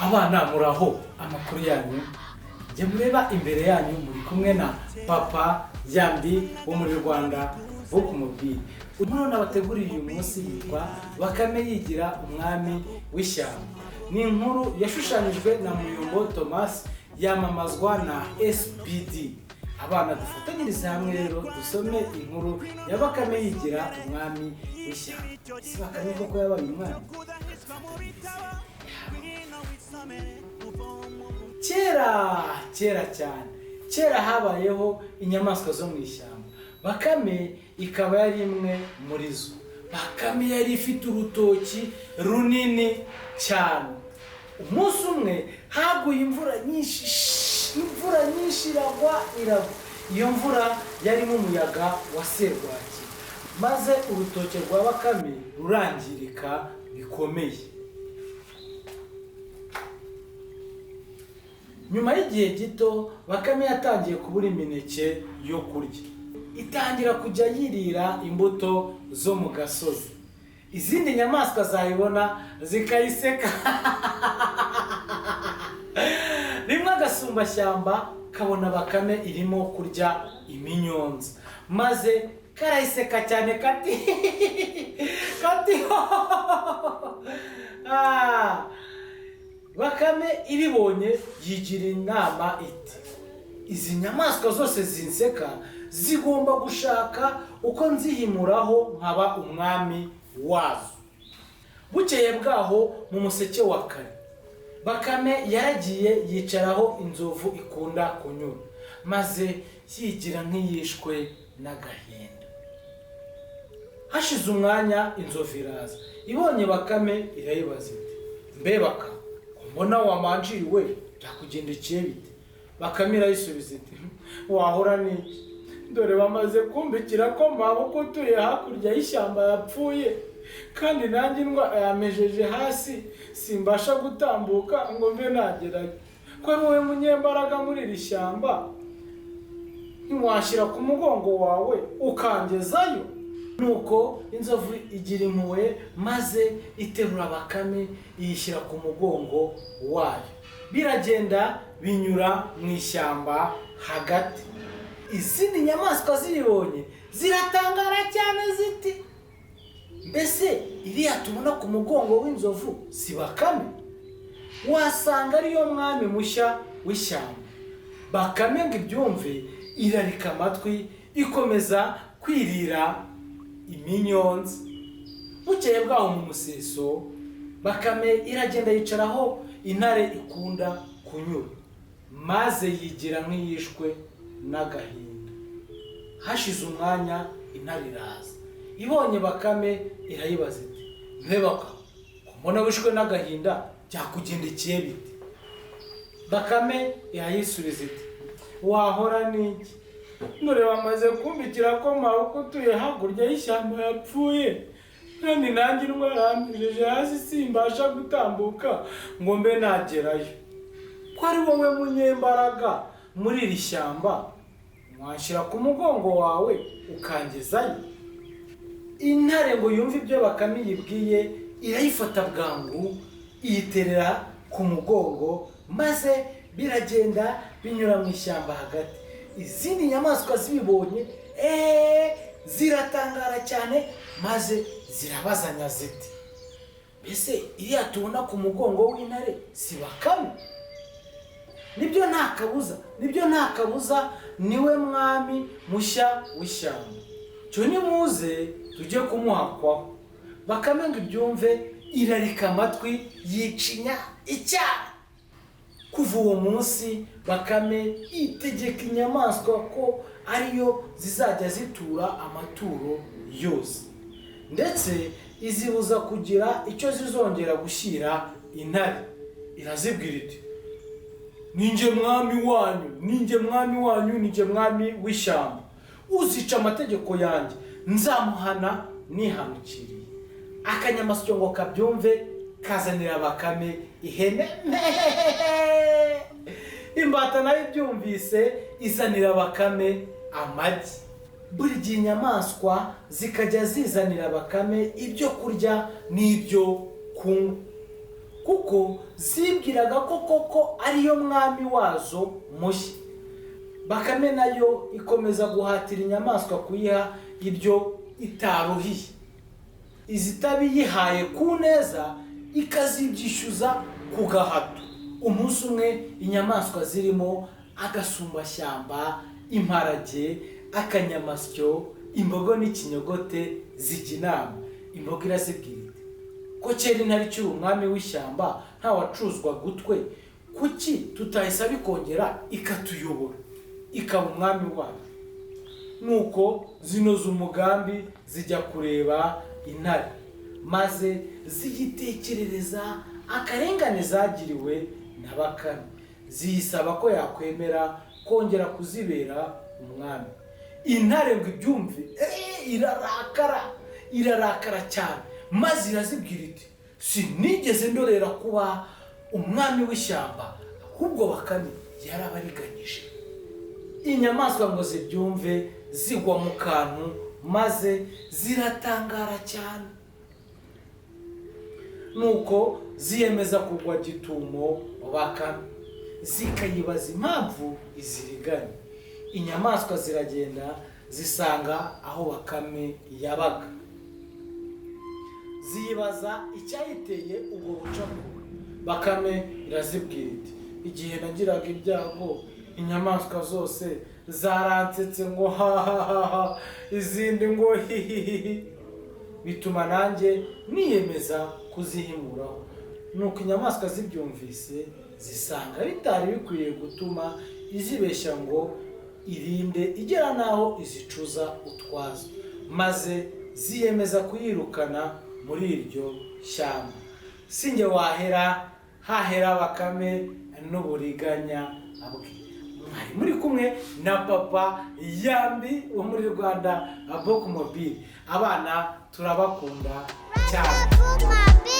Abana muraho, amakuru yanyu? Njye mureba imbere yanyu muri kumwe na Papa Yambi wo muri Rwanda Book Mobile. Inkuru nabateguriye uyu munsi yitwa "Bakame Yigira Umwami w'Ishyamba". Ni inkuru yashushanyijwe na Muyombo Thomas, yamamazwa na SPD. Abana, dufatanyirize hamwe rero dusome inkuru ya Bakame Yigira Umwami w'Ishyamba. Ese Bakame koko yabaye umwami? Dufatanyirize hamwe. Kera kera cyane kera, habayeho inyamaswa zo mu ishyamba, Bakame ikaba yari imwe muri zo. Bakame yari ifite urutoki runini cyane. Umunsi umwe haguye imvura nyinshi, shhh, imvura nyinshi iragwa, iragwa. Iyo mvura yarimo umuyaga wa serwakira, maze urutoki rwa Bakame rurangirika bikomeye. Nyuma y'igihe gito, Bakame yatangiye kubura imineke yo kurya, itangira kujya yirira imbuto zo mu gasozi. Izindi nyamaswa zayibona zikayiseka. Rimwe agasumbashyamba kabona Bakame irimo kurya iminyonza, maze karayiseka cyane, kati kati. Ah! Bakame ibibonye yigira inama iti: "Izi nyamaswa zose zinseka, zigomba gushaka uko nzihimuraho nkaba umwami wazo." Bukeye bwaho mu museke wa kare, Bakame yaragiye yicaraho inzovu ikunda kunyura, maze yigira nk'iyishwe n'agahinda. Hashize umwanya inzovu iraza. Ibonye Bakame irayibaza iti: "Mbe Baka, ko mbona wamanjiriwe, byakugendekeye bite?" Bakame irayisubiza iti: "Wahora n'iki? Dore bamaze kumbikira ko mabukwe utuye hakurya y'ishyamba yapfuye, kandi nanjye indwara yamejeje hasi, simbasha gutambuka ngo mbe nagerayo. Ko ari wowe munyembaraga muri iri shyamba, ntiwashyira ku mugongo wawe ukangezayo?" Nuko inzovu igira impuhwe, maze iterura Bakame iyishyira ku mugongo wayo, biragenda binyura mu ishyamba hagati. Izindi nyamaswa zibibonye ziratangara cyane ziti: "Mbese iriya tubona ku mugongo w'inzovu si Bakame? Wasanga ariyo mwami mushya w'ishyamba." Bakame ngo ibyumve irarika amatwi, ikomeza kwirira iminyonza. Bukeye bwaho mu museso, Bakame iragenda yicaraho intare ikunda kunyura, maze yigira nk'iyishwe n'agahinda. Hashize umwanya intare iraza. Ibonye Bakame irayibaza iti: "Mbe Baka, ko mbona wishwe n'agahinda, byakugendekeye bite?" Bakame irayisubiza iti: "Wahora n'iki? Dore bamaze kumbikira ko mabukwe utuye hakurya y'ishyamba yapfuye, kandi nanjye indwara yampejeje hasi, simbasha gutambuka ngo mbe nagerayo. Ko ari wowe munyembaraga muri iri shyamba, washyira ku mugongo wawe ukangezayo?" Intare ngo yumve ibyo Bakame yibwiye, irayifata bwangu iyiterera ku mugongo, maze biragenda binyura mu ishyamba hagati. Izindi nyamaswa zibibonye ziratangara cyane, maze zirabazanya ziti: "Mbese iriya tubona ku mugongo w'intare si Bakame? Nibyo nta kabuza, nibyo nta kabuza, niwe mwami mushya w'ishyamba. Cyo nimuze tujye kumuhakwaho." Bakame ngo ibyumve irarika amatwi, yicinya icyaha. Kuva uwo munsi Bakame itegeka inyamaswa ko ariyo zizajya zitura amaturo yose, ndetse izibuza kugira icyo zizongera gushyira intare. Irazibwira iti: "Ninjye mwami wanyu, ninjye mwami wanyu, ninjye mwami w'ishyamba. Uzica amategeko yanjye nzamuhana nihanukiriye." Akanyamasyo ngo kabyumve kazanira Bakame ihene. Imbata nayo ibyumvise izanira Bakame amagi. Buri gihe inyamaswa zikajya zizanira Bakame ibyo kurya n'ibyo kunywa. Kuko zibwiraga ko koko ariyo mwami wazo mushya. Bakame nayo ikomeza guhatira inyamaswa kuyiha ibyo itaruhiye, izitabiyihaye ku neza ikazibyishyuza ku gahato. Umunsi umwe inyamaswa zirimo agasumbashyamba, imparage, akanyamasyo, imbogo n'ikinyogote zijya inama. Imbogo irazibwira iti: "Ko kera intare ikiri umwami w'ishyamba ntawacuzwa gutwe, kuki tutayisaba ikongera ikatuyobora, ikaba umwami wacu?" Nuko zinoza umugambi, zijya kureba intare, maze ziyitekerereza akarengane zagiriwe na Bakame, ziyisaba ko yakwemera kongera kuzibera umwami. Intare ngo ibyumve, irarakara, irarakara cyane, maze irazibwira iti: "Sinigeze ndorera kuba umwami w'ishyamba, ahubwo Bakame yarabariganyije." Inyamaswa ngo zibyumve zigwa mu kantu, maze ziratangara cyane. Nuko ziyemeza kugwa gitumo Bakame, zikayibaza impamvu iziriganya. Inyamaswa ziragenda, zisanga aho Bakame yabaga, ziyibaza icyayiteye ubwo bucakura. Bakame irazibwira iti: "Igihe nagiraga ibyago, inyamaswa zose zaransetse ngo hahahaha, izindi ngo hihihihi, bituma nanjye niyemeza kuzihimuraho." Nuko inyamaswa zibyumvise zisanga bitari bikwiye gutuma izibeshya ngo irinde igera n'aho izicuza utwazo, maze ziyemeza kuyirukana muri iryo shyamba. Sinjye wahera, hahera Bakame n'uburiganya bwe. Mwari muri kumwe na Papa Yambi wo muri Rwanda Book Mobile. Abana turabakunda cyane. Book Mobile.